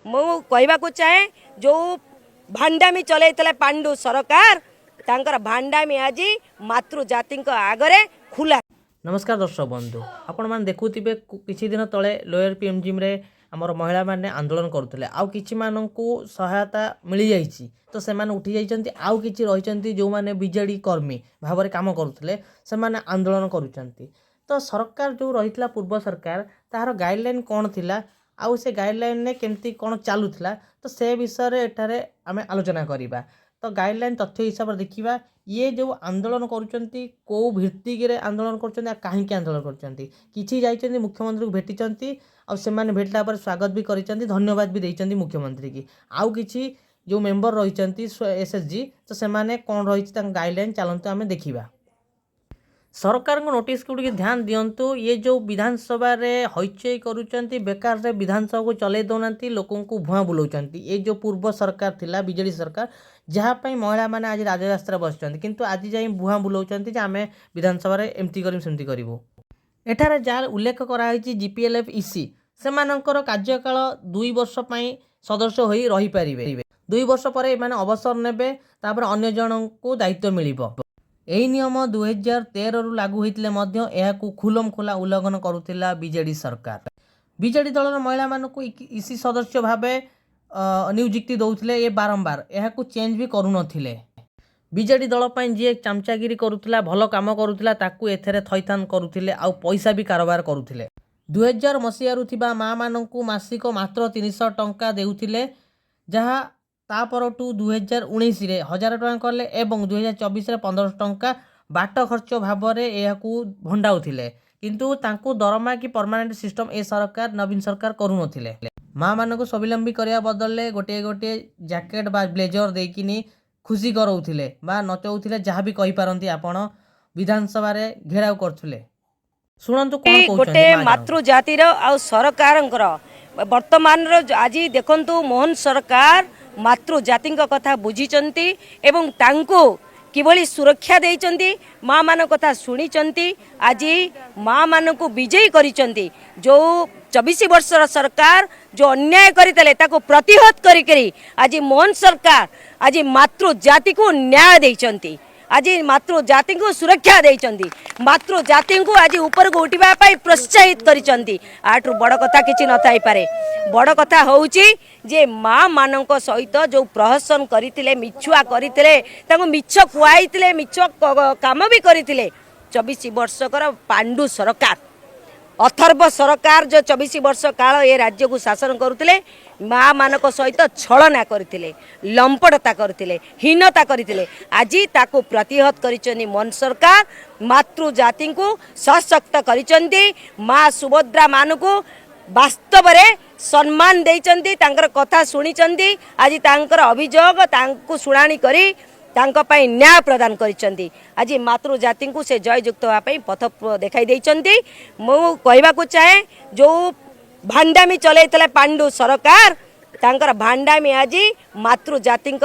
ମୁଁ କହିବାକୁ ଚାହେଁ, ଯେଉଁ ଭାଣ୍ଡାମି ଚଲେଇଥିଲେ ପାଣ୍ଡୁ ସରକାର, ତାଙ୍କର ଭାଣ୍ଡାମି ଆଜି ମାତୃଜାତିଙ୍କ ଆଗରେ ଖୋଲା। ନମସ୍କାର ଦର୍ଶକ ବନ୍ଧୁ, ଆପଣମାନେ ଦେଖୁଥିବେ, କିଛି ଦିନ ତଳେ ଲୋୟର ପିଏମ୍ଜିଏମ୍ରେ ଆମର ମହିଳାମାନେ ଆନ୍ଦୋଳନ କରୁଥିଲେ। ଆଉ କିଛିମାନଙ୍କୁ ସହାୟତା ମିଳିଯାଇଛି ତ ସେମାନେ ଉଠି ଯାଇଛନ୍ତି। ଆଉ କିଛି ରହିଛନ୍ତି, ଯେଉଁମାନେ ବିଜେଡ଼ି କର୍ମୀ ଭାବରେ କାମ କରୁଥିଲେ, ସେମାନେ ଆନ୍ଦୋଳନ କରୁଛନ୍ତି। ତ ସରକାର ଯେଉଁ ରହିଥିଲା, ପୂର୍ବ ସରକାର, ତାହାର ଗାଇଡ଼ଲାଇନ୍ କ'ଣ ଥିଲା ଆଉ ସେ ଗାଇଡ଼ଲାଇନ୍ରେ କେମିତି କ'ଣ ଚାଲୁଥିଲା, ତ ସେ ବିଷୟରେ ଏଠାରେ ଆମେ ଆଲୋଚନା କରିବା। ତ ଗାଇଡ଼ଲାଇନ୍ ତଥ୍ୟ ହିସାବରେ ଦେଖିବା, ଇଏ ଯେଉଁ ଆନ୍ଦୋଳନ କରୁଛନ୍ତି, କେଉଁ ଭିତ୍ତିକରେ ଆନ୍ଦୋଳନ କରୁଛନ୍ତି ଆଉ କାହିଁକି ଆନ୍ଦୋଳନ କରୁଛନ୍ତି। କିଛି ଯାଇଛନ୍ତି, ମୁଖ୍ୟମନ୍ତ୍ରୀଙ୍କୁ ଭେଟିଛନ୍ତି ଆଉ ସେମାନେ ଭେଟିଲା ପରେ ସ୍ୱାଗତ ବି କରିଛନ୍ତି, ଧନ୍ୟବାଦ ବି ଦେଇଛନ୍ତି ମୁଖ୍ୟମନ୍ତ୍ରୀକି। ଆଉ କିଛି ଯେଉଁ ମେମ୍ବର ରହିଛନ୍ତି ଏସ୍ଏଚ୍ ଜି, ତ ସେମାନେ କ'ଣ ରହିଛି ତାଙ୍କ ଗାଇଡ଼ଲାଇନ୍, ଚାଲନ୍ତୁ ଆମେ ଦେଖିବା। ସରକାରଙ୍କ ନୋଟିସ୍କୁ ଟିକେ ଧ୍ୟାନ ଦିଅନ୍ତୁ। ଇଏ ଯେଉଁ ବିଧାନସଭାରେ ହଇଚଇ କରୁଛନ୍ତି, ବେକାରରେ ବିଧାନସଭାକୁ ଚଲେଇ ଦେଉନାହାନ୍ତି, ଲୋକଙ୍କୁ ଭୁଆଁ ବୁଲାଉଛନ୍ତି। ଏ ଯେଉଁ ପୂର୍ବ ସରକାର ଥିଲା, ବିଜେଡ଼ି ସରକାର, ଯାହା ପାଇଁ ମହିଳାମାନେ ଆଜି ରାଜରାସ୍ତାରେ ବସିଛନ୍ତି, କିନ୍ତୁ ଆଜି ଯାଇ ଭୁଆଁ ବୁଲାଉଛନ୍ତି ଯେ ଆମେ ବିଧାନସଭାରେ ଏମିତି କରିବୁ, ସେମିତି କରିବୁ। ଏଠାରେ ଯାହା ଉଲ୍ଲେଖ କରାହେଇଛି, ଜିପିଏଲ୍ଏଫ୍ ଇସି, ସେମାନଙ୍କର କାର୍ଯ୍ୟକାଳ 2 ବର୍ଷ ପାଇଁ ସଦସ୍ୟ ହୋଇ ରହିପାରିବେ। 2 ବର୍ଷ ପରେ ଏମାନେ ଅବସର ନେବେ, ତାପରେ ଅନ୍ୟ ଜଣଙ୍କୁ ଦାୟିତ୍ୱ ମିଳିବ। ଏହି ନିୟମ 2013ରୁ ଲାଗୁ ହୋଇଥିଲେ ମଧ୍ୟ ଏହାକୁ ଖୁଲମ ଖୋଲା ଉଲ୍ଲଂଘନ କରୁଥିଲା ବିଜେଡ଼ି ସରକାର। ବିଜେଡ଼ି ଦଳର ମହିଳାମାନଙ୍କୁ ଇସି ସଦସ୍ୟ ଭାବେ ନିଯୁକ୍ତି ଦେଉଥିଲେ ଏ ବାରମ୍ବାର, ଏହାକୁ ଚେଞ୍ଜ ବି କରୁନଥିଲେ। ବିଜେଡ଼ି ଦଳ ପାଇଁ ଯିଏ ଚାମଚାଗିରି କରୁଥିଲା, ଭଲ କାମ କରୁଥିଲା, ତାକୁ ଏଥିରେ ଥଇଥାନ କରୁଥିଲେ ଆଉ ପଇସା ବି କାରବାର କରୁଥିଲେ। 2000 ମସିହାରୁ ଥିବା ମାଆମାନଙ୍କୁ ମାସିକ ମାତ୍ର 300 ଟଙ୍କା ଦେଉଥିଲେ, ଯାହା ତା ପରଠୁ 2019ରେ 1000 ଟଙ୍କା କଲେ ଏବଂ 2024ରେ 1500 ଟଙ୍କା ବାଟ ଖର୍ଚ୍ଚ ଭାବରେ ଏହାକୁ ଭଣ୍ଡାଉଥିଲେ। କିନ୍ତୁ ତାଙ୍କୁ ଦରମା କି ପରମାନେଣ୍ଟ ସିଷ୍ଟମ୍ ଏ ସରକାର, ନବୀନ ସରକାର କରୁନଥିଲେ। ମାଆମାନଙ୍କୁ ସ୍ୱାବଲମ୍ବୀ କରିବା ବଦଳରେ ଗୋଟିଏ ଗୋଟିଏ ଜ୍ୟାକେଟ୍ ବା ବ୍ଲେଜର ଦେଇକିନି ଖୁସି କରାଉଥିଲେ ବା ନଚଉଥିଲେ, ଯାହା ବି କହିପାରନ୍ତି ଆପଣ। ବିଧାନସଭାରେ ଘେରାଉ କରୁଥିଲେ। ଶୁଣନ୍ତୁ କ'ଣ କହୁଛନ୍ତି ଗୋଟେ ମା ଜଣକ। ମାତୃଜାତିର ଆଉ ସରକାରଙ୍କର ବର୍ତ୍ତମାନର ଆଜି ଦେଖନ୍ତୁ, ମୋହନ ସରକାର ମାତୃଜାତିଙ୍କ କଥା ବୁଝିଛନ୍ତି ଏବଂ ତାଙ୍କୁ କିଭଳି ସୁରକ୍ଷା ଦେଇଛନ୍ତି, ମା ମାନଙ୍କ କଥା ଶୁଣିଛନ୍ତି, ଆଜି ମା ମାନଙ୍କୁ ବିଜୟୀ କରିଛନ୍ତି। ଯେଉଁ 24 ବର୍ଷର ସରକାର ଯେଉଁ ଅନ୍ୟାୟ କରିଥିଲେ, ତାକୁ ପ୍ରତିହତ କରିକରି ଆଜି ମୋହନ ସରକାର ଆଜି ମାତୃଜାତିକୁ ନ୍ୟାୟ ଦେଇଛନ୍ତି, ଆଜି ମାତୃଜାତିଙ୍କୁ ସୁରକ୍ଷା ଦେଇଛନ୍ତି, ମାତୃଜାତିଙ୍କୁ ଆଜି ଉପରକୁ ଉଠିବା ପାଇଁ ପ୍ରୋତ୍ସାହିତ କରିଛନ୍ତି। ୟାଠୁ ବଡ଼ କଥା କିଛି ନଥାଇପାରେ। ବଡ଼ କଥା ହେଉଛି ଯେ ମା ମାନଙ୍କ ସହିତ ଯେଉଁ ପ୍ରହସନ କରିଥିଲେ, ମିଛୁଆ କରିଥିଲେ, ତାଙ୍କୁ ମିଛ କୁହାଇଥିଲେ, ମିଛ କାମ ବି କରିଥିଲେ, 24 ବର୍ଷକର ପାଣ୍ଡୁ ସରକାର, ଅଥର୍ବ ସରକାର, ଯେଉଁ 24 ବର୍ଷ କାଳ ଏ ରାଜ୍ୟକୁ ଶାସନ କରୁଥିଲେ, ମା ମାନଙ୍କ ସହିତ ଛଳନା କରିଥିଲେ, ଲମ୍ପଟତା କରିଥିଲେ, ହୀନତା କରିଥିଲେ, ଆଜି ତାକୁ ପ୍ରତିହତ କରିଛନ୍ତି ମୋହନ ସରକାର। ମାତୃଜାତିଙ୍କୁ ସଶକ୍ତ କରିଛନ୍ତି, ମା ସୁଭଦ୍ରା ମାନଙ୍କୁ ବାସ୍ତବରେ ସମ୍ମାନ ଦେଇଛନ୍ତି, ତାଙ୍କର କଥା ଶୁଣିଛନ୍ତି। ଆଜି ତାଙ୍କର ଅଭିଯୋଗ ତାଙ୍କୁ ଶୁଣାଣି କରି ତାଙ୍କ ପାଇଁ ନ୍ୟାୟ ପ୍ରଦାନ କରିଛନ୍ତି। ଆଜି ମାତୃଜାତିଙ୍କୁ ସେ ଜୟଯୁକ୍ତ ହେବା ପାଇଁ ପଥ ଦେଖାଇ ଦେଇଛନ୍ତି। ମୁଁ କହିବାକୁ ଚାହେଁ, ଯେଉଁ ଭାଣ୍ଡାମି ଚଲେଇଥିଲେ ପାଣ୍ଡୁ ସରକାର, ତାଙ୍କର ଭାଣ୍ଡାମି ଆଜି ମାତୃଜାତିଙ୍କ